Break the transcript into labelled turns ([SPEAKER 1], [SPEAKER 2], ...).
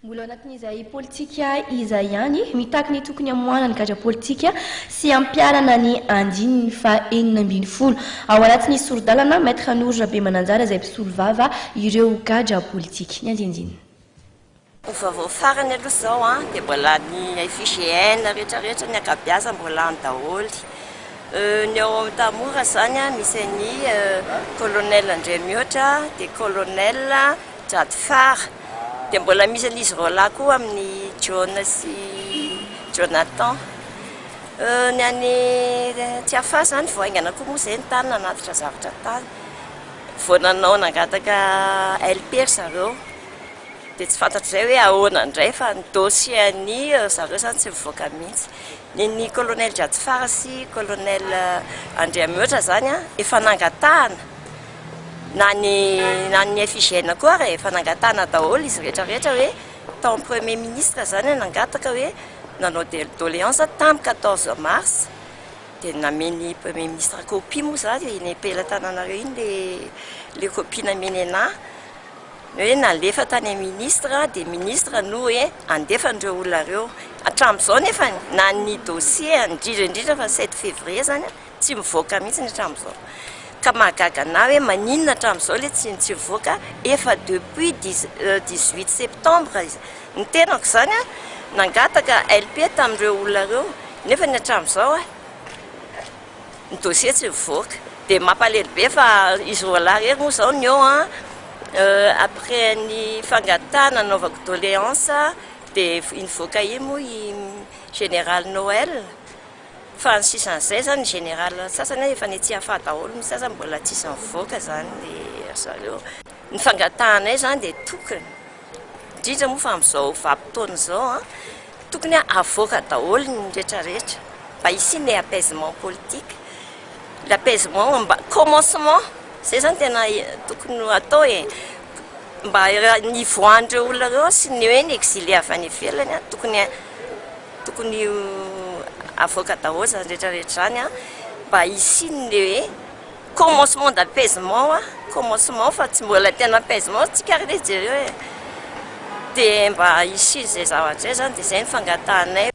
[SPEAKER 1] Mbola ao anatin'izay politika izay ihany, mitaky ny tokony hamoahana ny gadra politika sy hampiharana ny andininy faha 16 ao anatin'ny sori-dalana, Maître Noro Rabemananjara izay mpisolovava ireo gadra politika. Ny andinindininy.
[SPEAKER 2] Ny vaovao farany aloha izao an, dia mbola ny FIGN rehetra rehetra ny ankabeazany mbola any daholo. Ny ao amin'ny Tamora izany an, misy an'i Colonel Andriamihoatra, dia Colonel Jadfar, dia mbola misy an'izy roalahy koa amin'ny John sy Jonathan. Ny any Tsiafahy izany vao haingana koa moa izay ny tany nanatitra zavatra tany, vao nanao nangataka LP ry zareo. Dia tsy fantatro izay hoe ahoana indray fa ny dossier an'i zareo izany tsy mivoaka mihitsy. Ny an'i colonel Djatsifara sy colonel Andriamihoatra izany an, efa nangatahana na ny na ny FIGN koa ary e, efa nangatahana daholo izy rehetra rehetra hoe tao amin'ny premier ministre izany nangataka hoe nanao doléance tamin'ny 14 mars dia namen'ny premier ministre copie moa izany iny am-pelatananareo iny le le copie nameny anà. Ny hoe nalefa tany amin'ny ministre dia ministre no hoe handefa an'ireo olona ireo. Hatramin'izao nefa na ny dossier indrindra indrindra fa 7 février izany tsy mivoaka mihitsy hatramin'izao. Ka mahagaga anah hoe maninona hatramin'izao ilay tsy tsy mivoaka efa depuis 18 septembre ny tenako izany nangataka LP tamin'ireo olona ireo nefa ny hatramin'izao Ny dossier tsy mivoaka. Dia mampalahelo be fa izy roalahy irery moa izao ny eo an, après ny fangatahana nanaovako doléance dia iny nivoaka iny moa i général Noël, fa ny sisan'izay izany ny général sasany efa nitsiafaha daholo, ny sasany mbola tsisy nivoaka izany ry zareo. Ny fangatahanay izany dia tokony, indrindra moa fa amin'izao vanim-potoana izao an, Tokony avoaka daholo ny rehetra rehetra mba hisian'ny apaisement politique, l'apaisement mba commencement zay zany tena tokony ho atao e, mba ny hivoahan'ireo olona ireo sy ny hoe ny exilé avy any ivelany an, tokony tokony avoaka daholo zany rehetra rehetra zany an, mba hisian'ny hoe Commencement d'apaisement a, commencement fa tsy mbola tena apaisement tsika ary jereo e, dia mba hisian'izay zavatra izay zany dia izay ny fangatahanay.